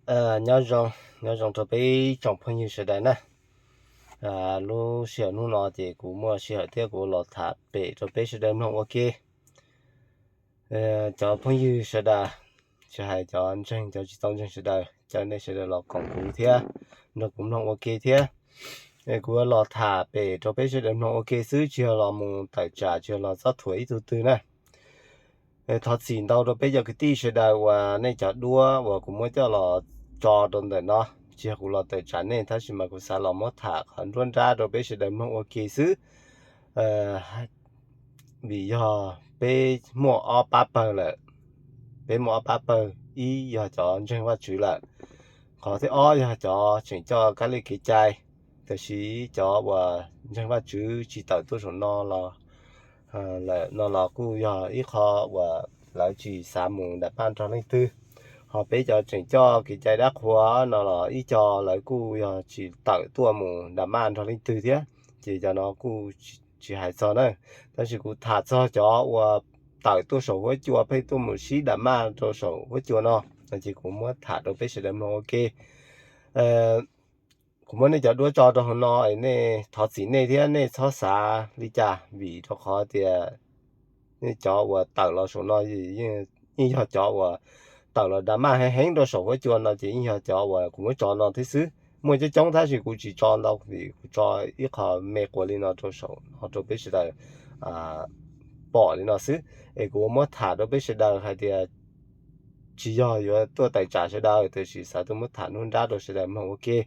Nyob zoo, nyob zoo rau peb tsoom phooj ywg sawv daws na. Lub sij hawm hnub no ces kuv muaj sij hawm thiab kuv los tham pem rau peb sawv daws mloog ua ke. Cov phooj ywg sawv daws, tsis hais cov ntseeg cov tsis tau ntseeg sawv daws, caw nej sawv daws los koom kuv thiab nrog kuv mloog ua ke thiab. Kuv los tham pem rau peb sawv daws mloog ua ke xwb, tsis yog los mus tawm tsam, tsis yog los txob thuam ib tug twg na. Thov txim ntau rau peb cov kwv tij sawv daws uas nej cov duab uas kuv muab coj los tso rau ntawm no, tsis yog kuv los tawm tsam nej, tab sis mas kuv xav los muab tham qhov nruab nrab rau peb sawv daws mloog ua ke xwb. Vim yog peb muaj ob pab pawg lawm, peb muaj ob pab pawg, ib yog cov ntseeg Vajtswv lawm, qhov thib ob yog cov tseem coj kab li kev cai. Tiam sis cov uas ntseeg Vajtswv tsis tawm tuaj saum no los lawm no los kuj yog ib qho uas lawv tsis xav mus nram maj nrog leej twg. Ho peb cov tseem coj kev cai dab qhuas no los ib co lawv kuj yog tsis tawm tuaj mus nram maj nrog leej twg thiab, ces cov no kuj tsis hais txog na. Tab sis kuv tham txog cov uas tawm tuaj saum huab cua pheej tuaj mus sib nram maj rau saum huab cua no, no ces kuv muab tham rau peb sawv daws mloog ua ke. Kuv muab nej cov duab tso rau hauv no, nej thov txim nej thiab nej txhob xav li cas, vim rau qhov tias nej cov uas tawm los saum no yeej yog cov uas tawm los nram maj heev heev rau saum huab cua no ces yeej yog cov uas kuv muab tso no thiab xwb. Muaj coob coob tab sis kuv tsis tso ntau vim kuv tso ib qho me quas li no rau saum no rau peb sawv daws pom li no xwb. Es kuv muab tham rau peb sawv daws hais tias tsis yog yuav tuaj tawm tsam sawv daws, tiam sis xav tuaj muab tham nruab nrab rau sawv daws mloog ua ke.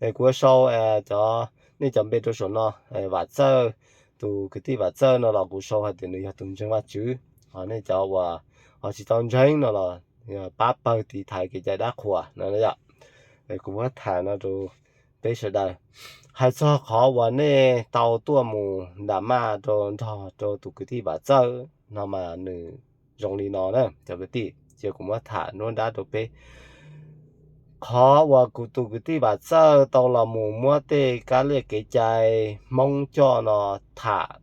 Es kuv ua sau cov, nej cov npe rau saum no, Vam Txawj, tus kwv tij Vam Txawj no los kuv sau hais tias nws yog tus ntseeg Vajtswv, ho nej cov uas ho tsis tau ntseeg no los pab pawg tiv thaiv kev cai dab qhuas no yom. Kuv muab tham no rau peb sawv daws. Hais txog qhov uas nej tau tuaj mus nram maj rau nrog rau tus kwv tij Vam Txawj no mas nws zoo li no na cov kwv tij, ces kuv muab tham nruab nrab rau peb. Qhov uas kuv tus kwv tij Vam Txawj tau los mus muab tej kab liaj kev cai Hmoob coj no tham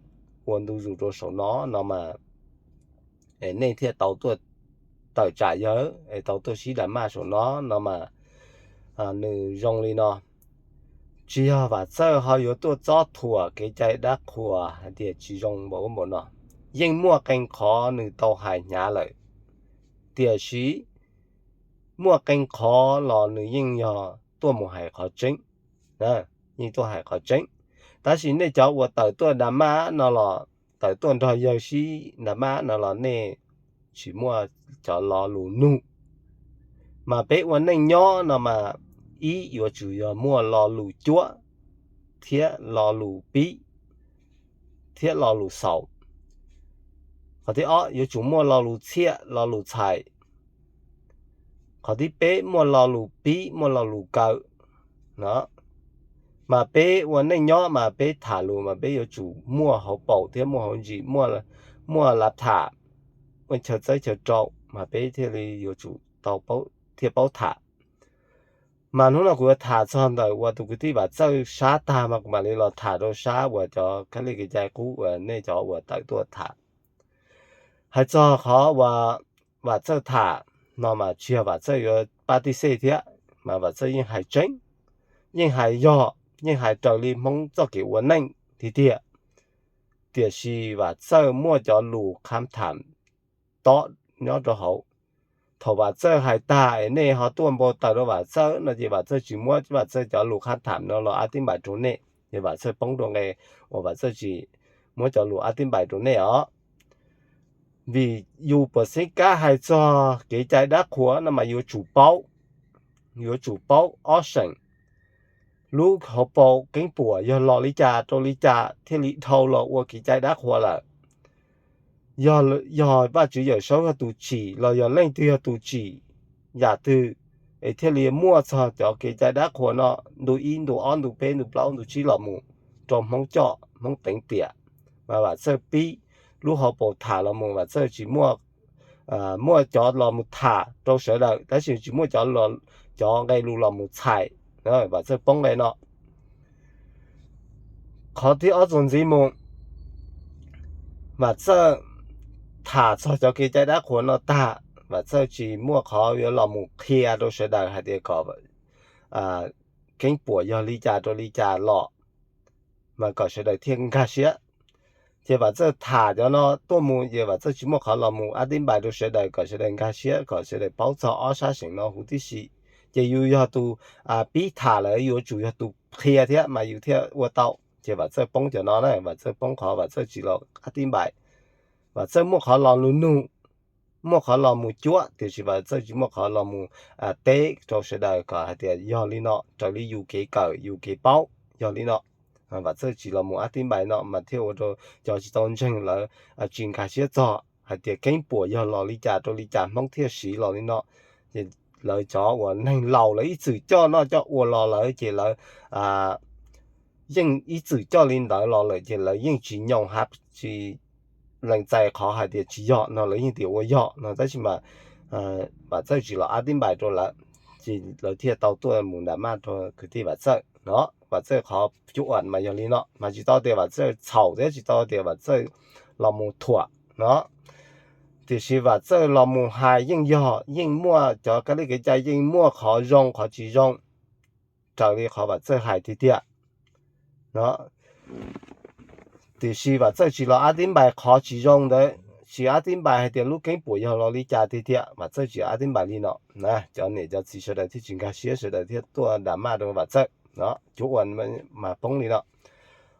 ua ntu zus rau saum no no mas, nej thiaj tau tuaj tawm tsam yawg es tau tuaj sib nram maj saum no no mas, nws zoo li no. Tsis yog Vam Txawj ho yuav tuaj txob thuam kev cai dab qhuas hais tias tsis zoo npaum ub npaum no. Yeej muaj qee qhov nws tau hais hnyav lawm, tiam sis muaj qee qhov los nws yeej yog tuaj mus hais qhov tseeb, yeej tuaj hais qhov tseeb. Tab sis nej cov uas tawm tuaj nram maj no los, tawm tuaj nrog yawg sib nram maj no los nej tsis muaj cov lo lus nug. Mas peb ua neej nyob no mas, ib, yuav tsum yog muaj lo lus cuab thiab lo lus pib thiab lo lus xaus. Qhov thib ob, yuav tsum muaj lo lus txhiaj lo lus txhais. Qhov thib peb, muaj lo lus pib muaj lo lus kaw no. Mas peb ua neej nyob mas peb tham lus mas peb yuav tsum muaj hauv paus thiab muaj hauv ntsis, muaj lav tham, muaj chaw txawb chaw rau mas peb thiaj li yuav tsum tau, thiaj paub tham. Mas hnub no kuv yuav tham txog ntawm uas tus kwv tij Vam Txawj sab tag mas kuv mam li los tham rau sab uas cov kab li kev cai qub uas nej cov uas tawm tuaj tham. Hais txog qhov uas Vam Txawj tham no mas tsis yog Vam Txawj yuav pab tij xej thiab, mas Vam Txawj yeej hais tseeb, yeej hais yog, yeej hais raws li Hmoob txoj kev ua neej tiag tiag. Tiam sis Vam Txawj muaj cov lus kham tham tob nyob rau hauv. Thaum Vam Txawj hais tag es nej ho tuaj npau taws rau Vam Txawj no ces Vam Txawj tsis muab Vam Txawj cov lus kham tham no los ab tib npaim rau nej, ces Vam Txawj poob rau nqe uas Vam Txawj tsis muab cov lus ab tib npaim rau nej os. Vim yus puas xeeb kab hais txog kev cai dab qhuas no mas yuav tsum paub, yuav tsum paub ob seem. Lub hauv paus keeb puam yog los li cas rau li cas thiaj li dhau los ua kev cai dab qhuas lawm. Yog, yog Vajtswv Yawmsaub yog tus tsim los yog leej twg yog tus tsim yam twg es thiaj li muaj txog cov kev cai dab qhuas no, ntu ib, ntu ob, ntu peb, ntu plaub, ntu tsib los mus rau Hmoob coj, Hmoob teev tiam. Mas Vam Txawj pib lub hauv paus tham los mus, Vam Txawj tsis muaj, muaj cov los mus tham rau sawv daws tab sis tsis muaj cov, cov nqe lus los mus txhais, Vam Txawj poob nqe no. Qhov thib ob txuas ntxiv mus, Vam Txawj tham txog cov kev cai dab qhuas no tag, Vam Txawj tsis muaj qhov yuav los mus qhia rau sawv daws hais tias kom Keeb Puam yog li cas rau li cas los, mas kom sawv daws thiaj nkag siab. Ces Vam Txawj tham cov no tuaj mus ces Vam Txawj tsis muaj qhov los mus ab tib npais rau sawv daws kom sawv daws nkag siab kom sawv daws paub txog ob sab seem no huv tib si. Ces yus yog tus pib tham lawm yuav tsum yog tus qhia thiab mas yus thiaj ua tau. Ces Vam Txawj poob cov no na, Vam Txawj poob qhov Vam Txawj tsis los ab tib npais. Vam Txawj muaj qhov los lus nug, muaj qhov los mus cuab, tiam sis Vam Txawj tsis muaj qhov los mus teb rau sawv daws kom hais tias yog li no raws li yus kev kawm yus kev paub yog li no. Vam Txawj tsis los mus ab tib npais no mas thiaj ua rau cov tsis tau ntseeg lawv tsis nkag siab txog hais tias Keeb Puam yog los li cas rau li cas Hmoob thiaj siv los li no. Ces lawv cov uas neeg laus lawv ib txwm coj noj coj ua los lawm ces lawv yeej ib txwm coj li ntawd los lawm ces lawv yeej tsis nyoos hab tsis lees txais qhov hais tias tsis yog no, lawv yeej tias ua yog no, tab sis mas Vam Txawj tsis los ab tib npais rau lawv, ces lawv thiaj tau tuaj mus nram maj rau kwv tij Vam Txawj no. Vam Txawj qhov cuab uas mas yog li no mas tsis tau tias Vam Txawj txhaum thiab tsis tau tias Vam Txawj los mus thuam no, tiam sis Vam Txawj los mus hais yeej yog, yeej muaj cov kab li kev cai yeej muaj qhov zoo qhov tsis zoo raws li qhov Vam Txawj hais tiag tiag no. Tiam sis Vam Txawj tsis los ab tib npais qhov tsis zoo ntawd, tsis ab tib npais hais tias lub Keeb Puam yog los li cas tiag tiag, Vam Txawj tsis ab tib npais li no na. Cov niam cov txiv sawv daws thiaj tsis nkag siab, sawv daws thiaj tuaj nram maj rau Vam Txawj no, cuab uas mas poob li no.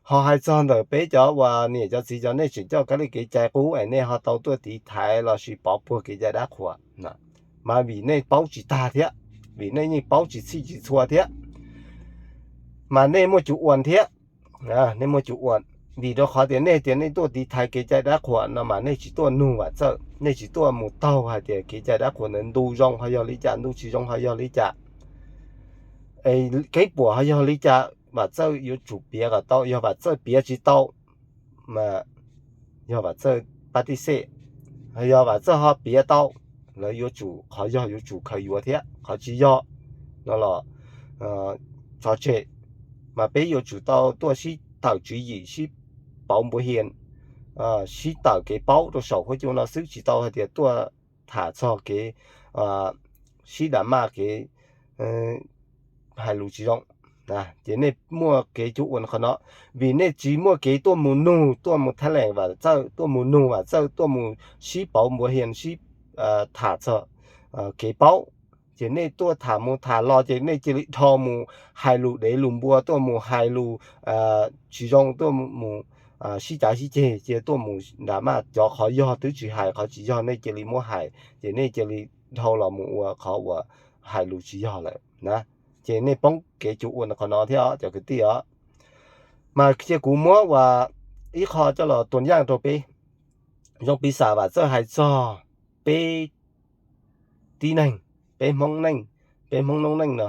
Ho hais txog ntawm peb cov uas niam cov txiv cov nej tseem coj kab li kev cai qub es nej ho tau tuaj tiv thaiv los sis pov puag kev cai dab qhuas, mas vim nej paub tsis tag thiab, vim nej yeej paub tsis txhij tsis txhua thiab, mas nej muaj cuab uas thiab. Nej muaj cuab uas, vim rau qhov tias nej tias nej tuaj tiv thaiv kev cai dab qhuas no mas nej tsis tuaj nug Vam Txawj, nej tsis tuaj mus taug hais tias kev cai dab qhuas ntawd ntu zoo ho yog li cas, ntu tsis zoo ho yog li cas, Keeb Puam ho yog li cas, Vam Txawj yuav tsum piav kom tau. Yog Vam Txawj piav tsis tau mas yog Vam Txawj pab tib xej. Yog Vam Txawj ho piav tau, lawv yuav tsum, qhov yog yuav tsum khaws yuav thiab, qhov tsis yog no los tso tseg. Mas peb yuav tsum tau tuaj sib tawm tswv yim, sib pauv npuav hias, sib tawm kev paub rau saum huab cua no xwb, tsis tau hais tias tuaj tham txog kev sib dam maj, kev hais lus tsis zoo. Ces nej muaj kev cuab uas qhov no, vim nej tsis muaj kev tuaj mus nug, tuaj mus thab lees Vam Txawj, tuaj mus nug Vam Txawj, tuaj mus sib pauv npuav hias, sib tham txog kev paub. Ces nej tuaj tham mus tham los ces nej cia li dhau mus hais lus dev lus npua, tuaj mus hais lus tsis zoo, tuaj mus sib cav sib ceg, ces tuaj mus nram maj, cov qhov yog twb tsis hais, qhov tsis yog nej cia li muab hais, ces nej cia li dhau los mus ua qhov uas hais lus tsis yog lawm na. Ces nej poob kev cuab uas qhov no thiab os cov kwv tij os. Mas cia kuv muab ua ib qho coj los tuam yaj rau peb. Zoo piv xam Vam Txawj hais txog peb tib neeg, peb Hmoob neej, peb Hmoob noob neej no,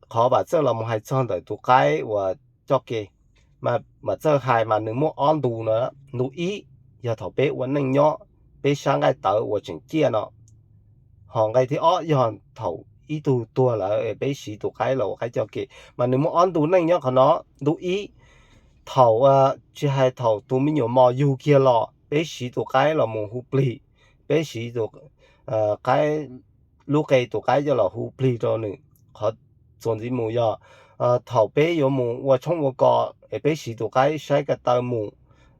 qhov Vam Txawj los mus hais txog ntawm tus qaib uas coj ke, mas Vam Txawj hais mas nws muaj ob ntu no. Ntu ib yog thaum peb ua neej nyob, peb sab nqaij tawv uas tseem ciaj no. Ho nqe thib ob yog thaum ib tug tuag lawm es peb siv tus qaib los ua qaib coj ke. Mas nws muaj ob ntu neej nyob qhov no. Ntu ib, thaum tsis hais thaum tus me nyuam mos yug kiag los peb siv tus qaib los mus hu plig, peb siv tus qaib, lub qe tus qaib coj los hu plig rau nws. Qhov txuas ntxiv mus yog thaum peb yuav mus ua tshoob ua kos es peb siv tus qaib saib ko taw mus.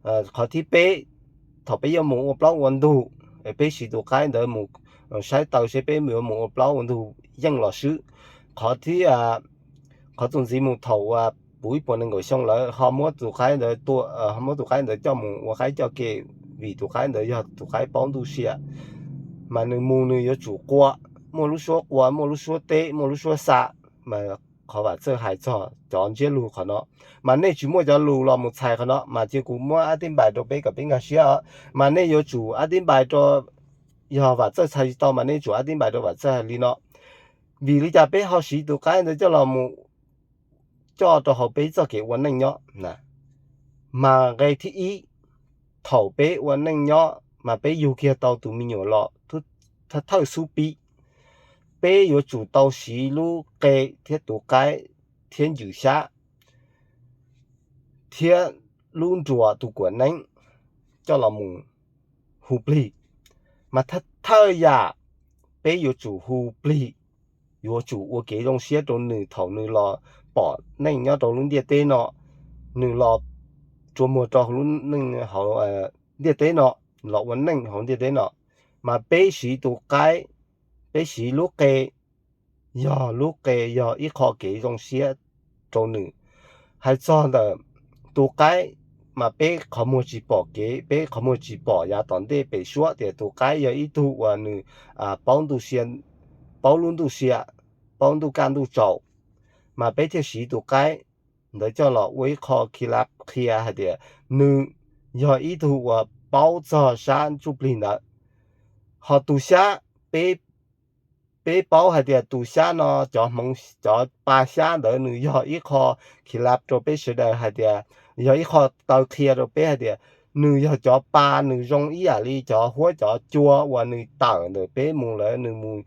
Qhov thib peb, thaum peb yuav mus ua plaub ua ntug es peb siv tus qaib ntawd mus saib taw seb peb yuav mus ua plaub ua ntug yeej los swb. Qhov thib, qhov txuas ntxiv mus thaum uas puv ib puas nees nkaum xyoo lawm ho muab tus qaib ntawd tua, ho muab tus qaib ntawd coj mus ua qaib coj ke, vim tus qaib ntawd yog tus qaib paub ntuj sia. Mas nws mus nws yuav tsum qua, muaj lub suab qua, muaj lub suab teb, muaj lub suab xa, mas qhov Vam Txawj hais txog cov ntsiab lus qhov no. Mas nej tsis muaj cov lus los mus txhais qhov no mas cia kuv muab ab tib npais rau peb kom peb nkag siab os. Mas nej yuav tsum ab tib npais rau, yog Vam Txawj txhais tsis tau mas nej yuav tsum ab tib npais rau Vam Txawj hais li no. Vim li cas peb ho siv tus qaib ntawd coj los mus coj rau hauv peb txoj kev ua neej nyob na? Mas nqe thib ib, thaum peb ua neej nyob mas peb yug kiag tau tus me nyuam los thawj xub pib, peb yuav tsum tau siv lub qe thiab tus qaib thiab ncws xyab thiab lub nruas tus kuam neeb coj los mus hu plig. Mas thawj yam peb yuav tsum hu plig, yuav tsum ua kev zoo siab rau nws thaum nws los pom neej nyob rau lub ntiaj teb no, nws los rua muag rau hauv lub neej hauv ntiaj teb no, los ua neej hauv ntiaj teb no, mas peb siv tus qaib, peb siv lub qe, yog lub qe yog ib qho kev zoo siab rau nws. Hais txog ntawm tus qaib, mas peb qhov muag tsis pom kev, peb qhov muag tsis pom yav tom ntej pem suab tias tus qaib yog ib tug uas nws paub ntuj sia, paub lub ntuj sia, paub ntuj kaj ntuj tsaus, mas peb thiaj siv tus qaib ntawd coj los ua ib qho khi la qhia hais tias nws yog ib tug uas paub txog sab ntsuj plig ntawd. Ho tus xyab, peb, peb paub hais tias tus xyab no, cov hmoov, cov pa xyab ntawd nws yog ib qho khi la rau peb sawv daws hais tias, yog ib qho taw qhia rau peb hais tias nws yog cov pa, nws zoo ib yam li cov huab cov cua uas nws tawm ntawm peb mus lawm, nws mus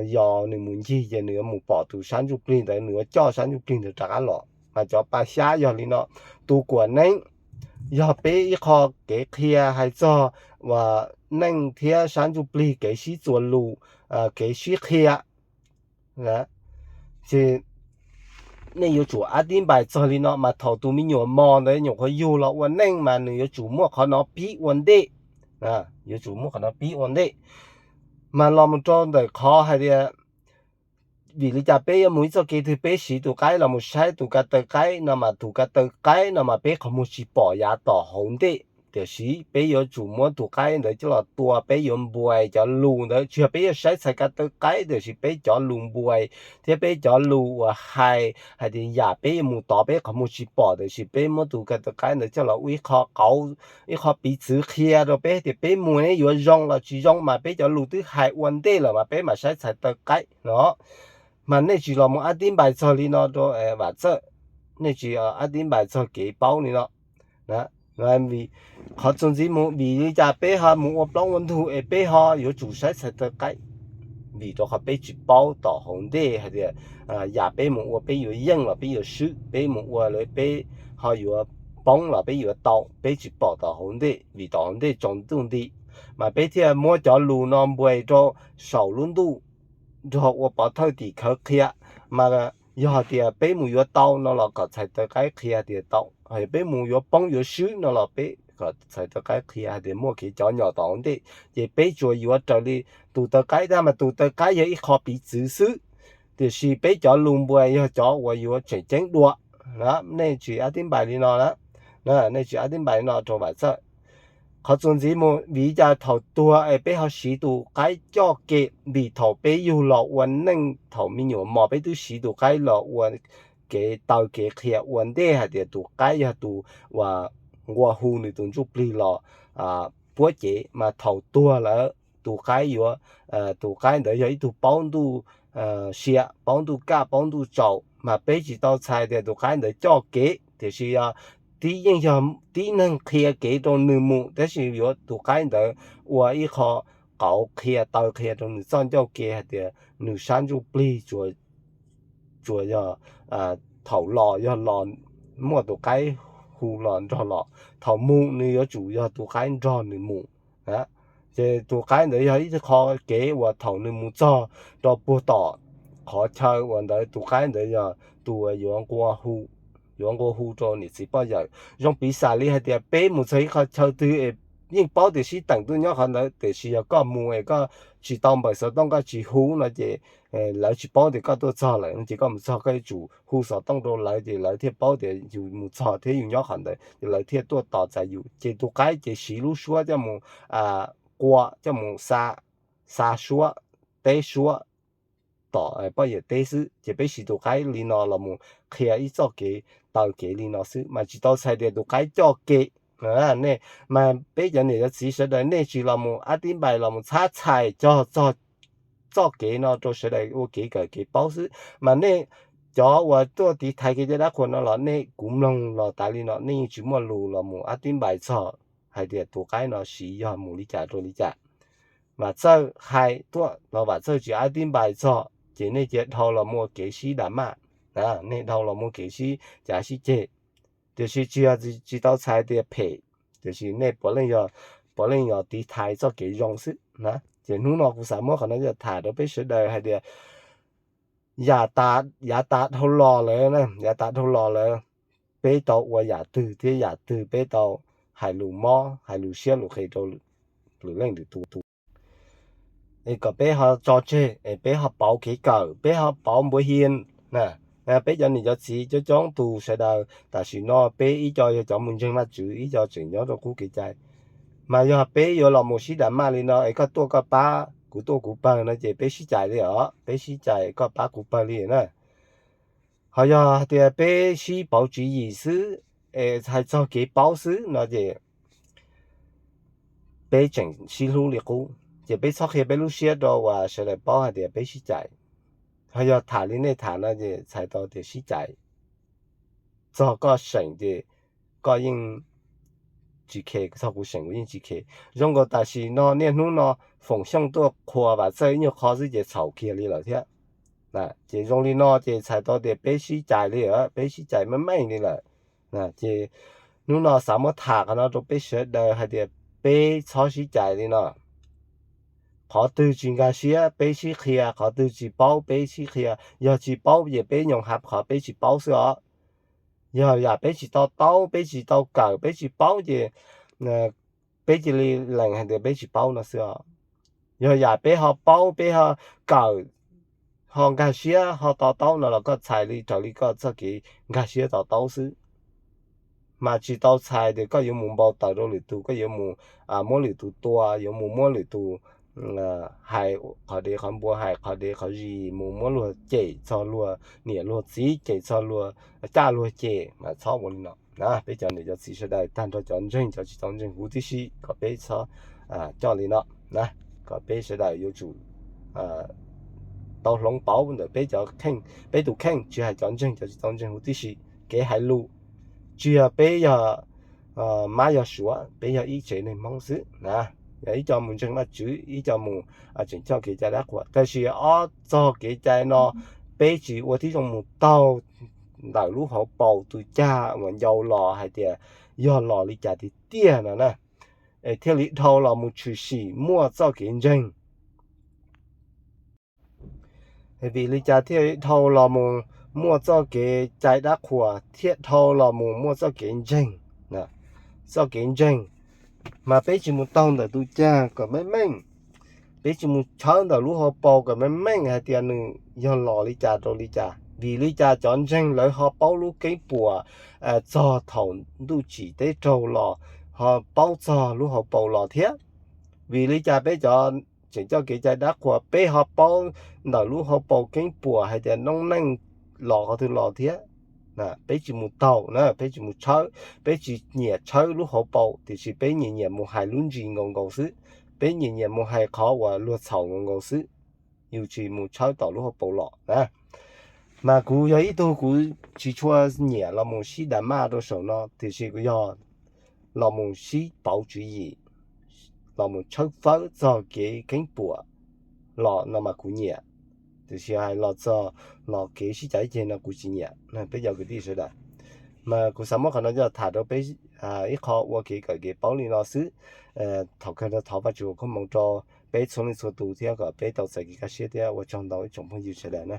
yos, nws mus ncig ces nws yuav mus pom tus sab ntsuj plig ntawd, nws yuav coj sab ntsuj plig ntawd rov qab los. Mas cov pa xyab yog li no. Tus kuam neeb yog peb ib qho kev qhia hais txog uas neej thiab sab ntsuj plig kev sib txuas lus, kev sib qhia. Ces nej yuav tsum ab tib npais txog li no, mas thaum tus me nyuam mos ntawd nyuam qhuav yug los ua neej mas nws yuav tsum muaj qhov no pib ua ntej, yuav tsum muaj qhov no pib ua ntej. Mas los mus rau ntawm qhov hais tias, vim li cas peb yuav mus ib txoj kev twg peb siv tus qaib los mus saib tus ka taw qaib no, mas tus ka taw qaib no mas peb qhov muag tsis pom yav tom hauv ntej, tiam sis peb yuav tsum muab tus qaib ntawd coj los tua, peb yuav npuais cov lus ntawd. Tsis yog peb yuav saib txhais ka taw qaib, tiam sis peb cov lus npuais thiab peb cov lus uas hais, hais tias yam peb yuav mus tod peb qhov muag tsis pom, tiam sis peb muab tus ka taw qaib ntawd coj los ua ib qho qauv, ib qho piv txwv qhia rau peb tias peb mus ne yuav zoo los tsis zoo, mas peb cov lus twb hais ua ntej lawm mas peb mam saib txhais taw qaib no. Mas nej tsis los mus ab tib npais txog li no rau Vam Txawj, nej tsis ab tib npais txog kev paub li no. Qhov txuas ntxiv mus, vim li cas peb ho mus ua plaub ua ntug es peb ho yuav tsum saib txhais taw qaib? Vim rau qhov peb tsis paub tom hauv ntej hais tias yam peb mus ua peb yuav yeej los peb yuav swb, peb mus ua lawm peb ho yuav poob los peb yuav tau, peb tsis pom tom hauv ntej, vim tom hauv ntej tsaus ntuj nti. Mas peb thiaj muab cov lus no npuais rau saum lub ntuj nrog ua pov thawj tim khawv qhia. Mas yog hais tias peb mus yuav tau no los kom txhais taw qaib qhia tias tau, yog peb mus yuav poob yuav swb no los peb kom txhais taw qaib qhia hais tias muaj kev cov nyom tom hauv ntej. Ces peb tsuas yuav raws li tus taw qaib tag, mas tus taw qaib yog ib qho piv txwv xwb, tiam sis peb cov lus npuais yog cov uas yuav tseem ceeb dua. Nej tsis ab tib npais li no, nej tsis ab tib npais li no rau Vam Txawj. Qhov txuas ntxiv mus, vim li cas thaum tuag es peb ho siv tus qaib coj ke? Vim thaum peb yug los ua neej thaum me nyuam mos peb twb siv tus qaib los ua kev taw kev qhia ua ntej hais tias tus qaib yog tus uas nqua hu nws tus ntsuj plig los puab cev, mas thaum tuag lawm tus qaib yuav, tus qaib ntawd yog ib tug paub ntuj sia, paub ntuj kaj paub ntuj tsaus, mas peb tsis tau txhais tias tus qaib ntawd coj kev, tiam sis yog tib yeej yog tib neeg qhia kev rau nws mus, tab sis yuav tus qaib ntawd ua ib qho qauv qhia taw qhia rau nws txoj ncauj ke hais tias nws sab ntsuj plig tsuas yog thaum los yog los muaj tus qaib hu los nrog los, thaum mus nws yuav tsum yog tus qaib nrog nws mus. Ces tus qaib ntawd yog ib qho kev uas thaum nws mus txog rau puag tom qhov chaw uas ntawd tus qaib ntawd yog tus yuav nqua hu, yuav nqua hu rau niam txiv poj yawm. Zoo piv xam li hais tias peb mus txog ib qho chaw twg es yeej paub tias sib teem tuaj nyob qhov ntawd, tiam sis yog koj mus es koj tsis tau npawm xov tooj koj tsis hu no ces lawv tsis paub tias koj tuaj txog lawm no ces koj mus txog koj yuav tsum hu xov tooj rau lawv ces lawv thiaj paub tias yus mus txog thiab yus nyob qhov ntawd ces lawv thiaj tuaj tos txais yus. Ces tus qaib ces siv lub suab coj mus qua, coj mus xa, xa suab, teb suab tom poj yawm teb xwb. Ces peb siv tus qaib li no los mus qhia ib txoj kev taw kev li no xwb mas tsis tau txhais tias tus qaib coj kev. Nej, mas peb cov niam cov txiv sawv daws nej tsis los mus ab tib npais los mus txhab txhais cog txog txoj kev no rau sawv daws ua kev kawm kev paub xwb. Mas nej cov uas tuaj tiv thaiv kev cai dab qhuas no los nej, kuv mloog los tas li no nej yeej tsis muaj lus los mus ab tib npais txog hais tias tus qaib no siv yog mus li cas rau li cas. Vam Txawj hais tuaj los Vam Txawj tsis ab tib npais txog ces nej cia dhau los muaj kev sib dam maj, nej dhau los muaj kev sib cav sib ceg. Tiam sis tsis yog tsis tau txhais tias phem, tiam sis nej puav leej yog puav leej yog tiv thaiv txoj kev zoo xwb na. Ces hnub no kuv xav muab qhov no tham rau peb sawv daws hais tias yav tas dhau los lawm, yav tas dhau los lawm, peb tau ua yam twg thiab yam twg peb tau hais lus mob hais lus siab lus qis rau lwm leej lwm tus, es kom peb ho tso tseg es peb ho pauv kev kawm, peb ho pauv npuav hias na. Peb cov niam cov txiv coob coob tus sawv daws tam sim no peb ib co yog cov mus ntseeg Vajtswv, ib co tseem nyob rau qub kev cai, mas yog peb yuav los mus sib dam maj li no es koj tuaj koj pab kuv tuaj kuv pawg no ces peb sib cais li os, peb sib cais koj pab kuv pawg li na. Ho yog hais tias peb sib pauv tswv yim xwb es hais txog kev paub xwb no ces peb tseem sib hlub li qub, ces peb txhob qhia peb lub siab rau uas sawv daws paub hais tias peb sib cais. Ho yog tham li nej tham no ces txhais tau tias sib cais, txog koj seem ces koj yeej tsis khe, txog kuv seem kuv yeej tsis khe. Zoo nkaus tam sim no niaj hnub no Foom Xyooj tuaj qhuas Vam Txawj ib nyuag qho xwb ces txhaum kiag li lawm thiab. Ces zoo li no ces txhais tau tias peb sib cais li, peb sib cais meej meej li lawm. Ces hnub no xav muab tham qhov no rau peb sawv daws hais tias peb txhob sib cais li no. Qhov twg tsis nkag siab peb sib qhia, qhov twg tsis paub peb sib qhia, yog tsis paub ces peb nyoos hab qhov peb tsis paub xwb os. Yog yam peb tsis tau taub, peb tsis tau kawm, peb tsis paub ces peb cia li lees hais tias peb tsis paub no xwb os. Yog yam peb ho paub, peb ho kawm, ho nkag siab ho to taub no los koj txhais li raws li koj txoj kev nkag siab to taub xwb, mas tsis tau txhais tias koj yuav mus npau taws rau lwm tus, koj yuav mus muab lwm tus tua, yuav mus muab lwm tus hais qhov dev qhov npua, hais qhov dev qhov zis, mus muab luag cem txog luag niam luag txiv, cem txog luag caj luag ces mas txhob ua li no. Peb cov niam cov txiv sawv daws tag nrho cov ntseeg cov tsis tau ntseeg huv tib si kom peb txhob coj li no, kom peb sawv daws yuav tsum tau hloov pauv ntawm peb cov, peb tus kheej, tsis hais cov ntseeg cov tsis tau ntseeg huv tib si. Kev hais lus, tsis yog peb yog mab yog suav, peb yog ib tsev neeg Hmoob xwb na. Yog ib co mus ntseeg Vajtswv, ib co mus tseem coj kev cai dab qhuas, tab sis ob txog kev cai no peb tsis ua tib zoo mus taug ntawm lub hauv paus tus cag uas ncau los hais tias yog los li cas tiag tiag no na, es thiaj li dhau los mus tshwm sim muaj txoj kev ntseeg. Vim li cas thiaj dhau los mus muaj txoj kev cai dab qhuas, thiaj dhau los mus muaj txoj kev ntseeg? Txoj kev ntseeg mas peb tsis mus taug ntawm tus cag kom meej meej, peb tsis mus tshawb ntawm lub hauv paus kom meej meej hais tias nws yog los li cas rau li cas. Vim li cas cov ntseeg lawv ho paub lub keeb puas txog thaum ntuj tsim teb raug los, ho paub txog lub hauv paus los thiab? Vim li cas peb cov tseem coj kev cai dab qhuas peb ho paub ntawm lub hauv paus keeb puas hais tias noob neej los qhov twg los thiab? Peb tsis mus taug na, peb tsis mus tshawb, peb tsis nyiam tshawb lub hauv paus, tiam sis peb nyiam nyiam mus hais lub ntsis nkaus nkaus xwb, peb nyiam nyiam mus hais qhov uas luag txhaum nkaus nkaus xwb, yus tsis mus tshawb tom lub hauv paus los na. Mas kuv yog ib tug kuv tsis tshua nyiam los mus sib dam maj rau saum no, tiam sis kuv yog los mus sib pauv tswv yim, los mus tshawb fawb txog kev keeb puas los no mas kuv nyiam, tiam sis hais los txog los kev sib cav ceg no kuv tsis nyiam. Peb cov kwv tij sawv daws, mas kuv xav muab qhov no coj tham rau peb ib qho ua kev kawm kev paub li no xwb. Thaum kawg no thov Vajtswv ua koob hmoov rau peb txhua leej txhua tus thiab kom peb tau txais kev kaj siab thiab ua tsaug ntau ib tsoom phooj ywg sawv daws na.